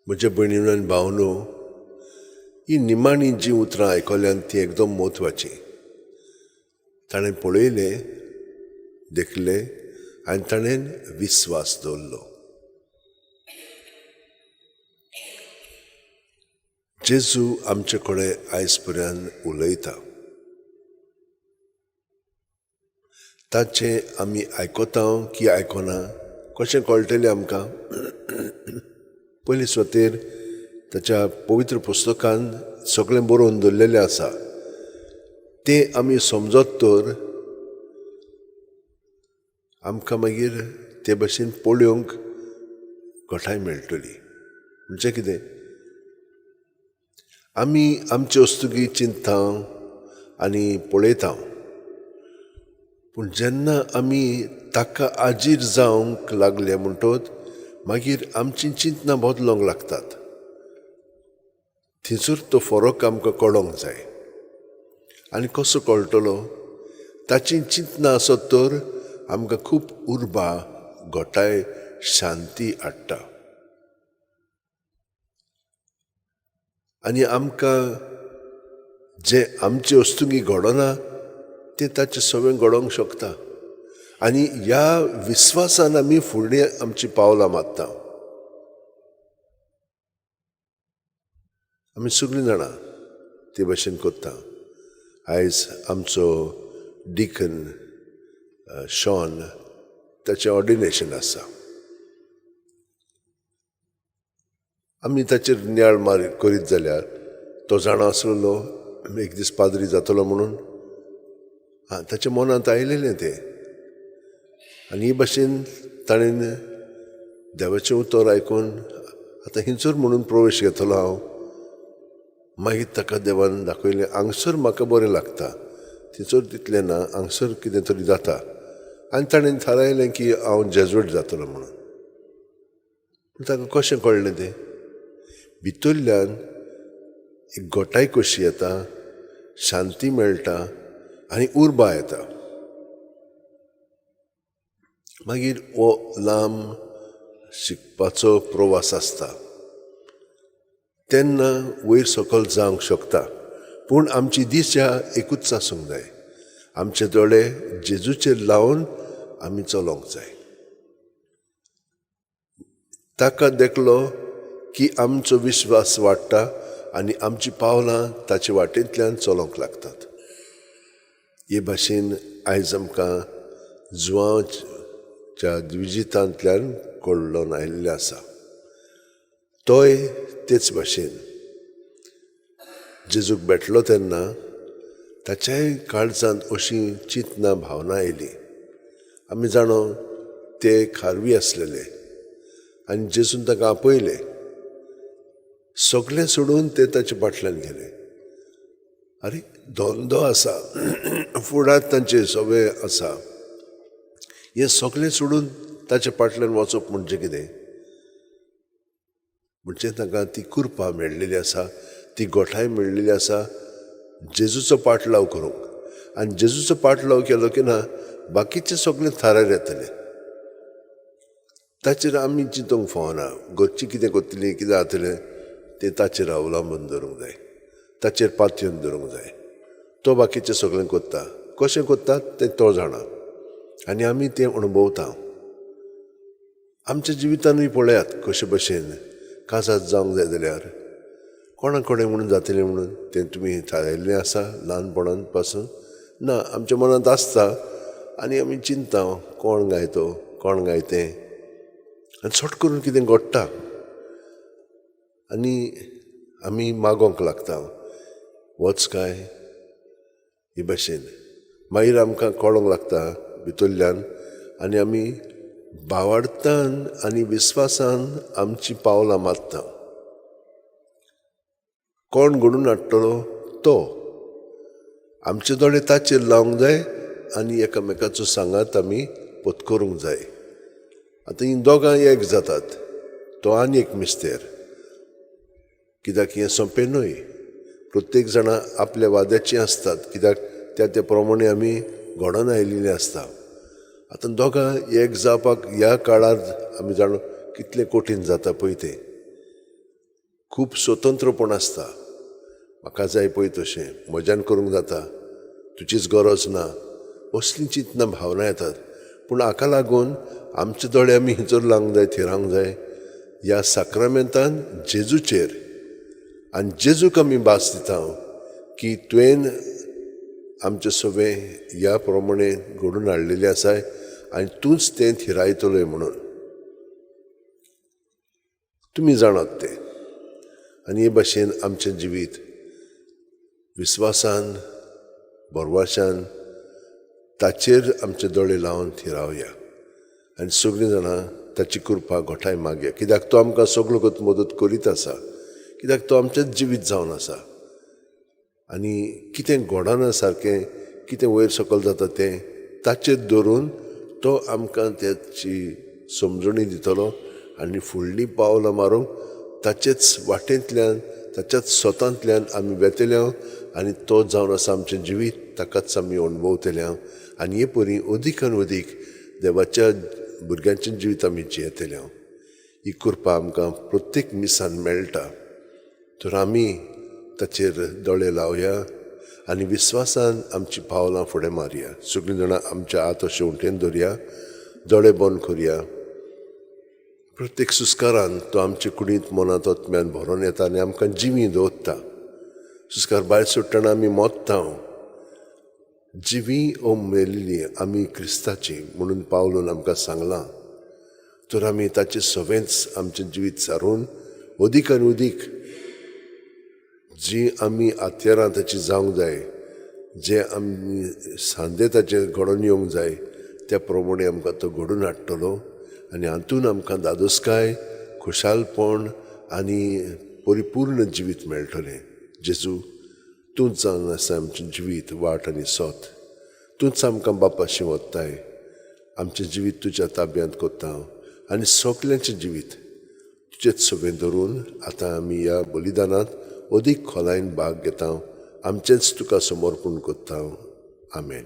म्हज्या भयणीनो आनी भावनो, ही निमाणी जीं उतरां आयकल्यांत तीं एकदम म्हत्वाचीं. ताणें पळयलें, देखलें आनी ताणें विस्वास दवरलो. जेजू आमचे कडेन आयज पर्यंत उलयता. ताचें आमी आयकता की आयकना कशें कळटलें आमकां? पयले सुवातेर ताच्या पवित्र पुस्तकान सगळें बरोवन दवरलेलें आसा, तें आमी समजत तर आमकां मागीर ते भशेन पळोवंक घटाय मेळटली. म्हणजे कितें, आमी आमचे वस्तुगी चिंतता आनी पळयता, पूण जेन्ना आमी ताका आजीर जावंक लागले म्हणटोच मागीर आमची चिंतनां बदलूंक लागतात. थंयसर तो फरक आमकां कळोंक जाय. आनी कसो कळटलो? ताची चिंतनां आसत तर आमकां खूब उर्बा, घटाय, शांती हाडटा आनी आमकां जें आमचे वस्तुंगी घडना तें ताचें सगळें घडोवंक शकता. आनी ह्या विस्वासान आमी फुडलें आमचीं पावलां मारता. आमी सगळीं जाणां ते भशेन करता. आयज आमचो डिकन शॉन ताचें ऑर्डिनेशन आसा. आमी ताचेर नियाळ मार करीत जाल्यार तो जाणा आसलेलो एक दीस पाद्री जातलो म्हणून. आं, ताच्या मनांत आयलेलें तें. आनी ही भाशेन ताणें देवाचें उतर आयकून आतां हिंचर म्हणून प्रवेश घेतलो हांव. मागीर ताका देवान दाखयलें, हांगसर म्हाका बरें लागता, थंयसर तितलें ना, हांगसर कितें तरी जाता. आनी ताणें थारायलें की हांव जेजुएट जातलो म्हणून. पूण ताका कशें कळ्ळें तें? भितरल्यान एक घटाय कशी येता, शांती मेळटा आनी उर्बा येता. मागीर हो लांब शिकपाचो प्रवास आसता, तेन्ना वयर सकयल जावंक शकता. पूण आमची दिशा एकूच आसूंक जाय. आमचे दोळे जेजूचेर लावन आमी चलोवंक जाय. ताका देखलो की आमचो विश्वास वाडटा आनी आमची पावलां ताचे वाटेंतल्यान चलोवंक लागतात. हे भाशेन आयज आमकां जुवांच्या द्विजितांतल्यान कळ्ळोन आयिल्लें आसा. तोय तेच भाशेन जेजूक भेटलो तेन्ना ताच्याय काळजांत अशी चिंतना भावना आयली. आमी जाणो ते खारवी आसलेले आनी जेजून ताका आपयले. सगळें सोडून ते ताचे फाटल्यान गेले. आरे, धंदो आसा, फुडार तांचे सगळें आसा, हें सगळें सोडून ताचे फाटल्यान वचप म्हणजे कितें? म्हणजे तांकां ती कृपा मेळ्ळेली आसा, ती गोठाय मेळ्ळेली आसा जेजूचो पाटलाव करूंक. आनी जेजूचो पाटलाव केलो की ना बाकीचें सगळें थारार येतलें. ताचेर आमी चिंतूंक फावना. घरचीं कितें करतलीं, कितें जातलें तें ताचेर अवलंबून दवरूंक जाय, ताचेर पातयेवन दवरूंक जाय. तो बाकीचें सगळें करता, कशें करता तें तो जाणा आनी आमी तें अणभवता. आमच्या जिवितानूय पळयात कशे भशेन काजात जावंक जाय जाल्यार कोणा कडेन म्हणून जातलें म्हणून तें तुमी थारायल्लें आसा ल्हानपणान पासून ना, आमच्या मनांत आसता आनी आमी चिंता कोण गायतो कोण गायतें आनी सट करून कितें घडटा आनी आमी मागोंक लागता वच काय हे भाशेन. मागीर आमकां कळोंक लागता भितरल्यान आनी आमी भावार्थान आनी विस्वासान आमची पावलां मारता. कोण घडून हाडटलो तो आमचे दोळे ताचेर लावंक जाय आनी एकामेकाचो सांगात आमी पत्करूंक जाय. आतां हीं दोगां एक जातात, तो आनी एक मिस्तेर, कित्याक हें सोंपें न्हय. प्रत्येक जाणां आपल्या वाद्याचीं आसतात, कित्याक त्या त्या प्रमाणे आमी घडोवन आयिल्लीं आसता. आतां दोगां एक जावपाक ह्या काळार आमी जाणो कितलें कठीण जाता पळय तें. खूब स्वतंत्रपण आसता. म्हाका जाय पळय तशें म्हज्यान करूंक जाता, तुजीच गरज ना, असलीं चिंतना भावना येतात. पूण हाका लागून आमचे दोळे आमी हिंचर लावंक जाय, थिरावंक जाय ह्या साक्रामेंतान जेजूचेर. आनी जेजूक आमी भास दिता की तुवें आमचें सगळें ह्या प्रमाणे घडून हाडलेलें आसाय आनी तूंच तें थिरायतलोय म्हणून तुमी जाणात तें. आनी हे भाशेन आमचें जिवीत विस्वासान भरवाशान ताचेर आमचे दोळे लावन थिरावया आनी सगळीं जाणां ताची कृपा घोटाय मागया, कित्याक तो आमकां सगळो गत मदत करीत आसा, कित्याक तो आमचेंच जिवीत जावन आसा. आनी कितें घडना सारकें, कितें वयर सकयल जाता तें ताचेर धरून तो आमकां त्याची समजणी दितलो आनी फुडलीं पावलां मारूंक ताचेच वाटेंतल्यान, ताच्याच स्वतांतल्यान आमी वेतले आनी तो जावन आसा आमचें जिवीत, ताकाच आमी अणभवतले. आनी हे परी अदीक आनी अदीक देवाच्या भुरग्यांचें जिवीत आमी जियेतले. ही कृपा आमकां प्रत्येक मिसान मेळटा, तर आमी ताचेर दोळे लावया आनी विस्वासान आमची पावलां फुडें मारया. सगळीं जाणां आमच्या हात अशें उटेन धरया, दोळे बंद करया. प्रत्येक सुस्कारान तो आमचे कुडींत मनांत आत्म्यान भरोन येता आनी आमकां जिवी दवरता. सुस्कार भायर सोडटना आमी मोत्ता, जिवी ओ मेल्ली आमी क्रिस्ताची म्हणून पावलून आमकां सांगलां. तर आमी ताचें सगळेंच आमचें जिवीत सारून अदीक आनी अदीक जी आमी हत्यारां ताची जावंक जाय, जे आमी सांदे ताचे घडोवन येवंक जाय त्या प्रमाणे आमकां तो घडोवन हाडटलो आनी हातून आमकां धादोसकाय, खुशालपण आनी परिपूर्ण जिवीत मेळटलें. जेजू, तूंच जावन आसा आमचें जिवीत, वाट आनी सोत. तूंच आमकां बापाशी वत्ताय. आमचें जिवीत तुज्या ताब्यांत कोत्ता आनी सगल्यांचें जिवीत तुजेच सगळें धरून आतां आमी ह्या बलिदानांत अदीक खोलायेन भाग घेता. आमचेंच तुका समर्पण कोत्ता. आमेन.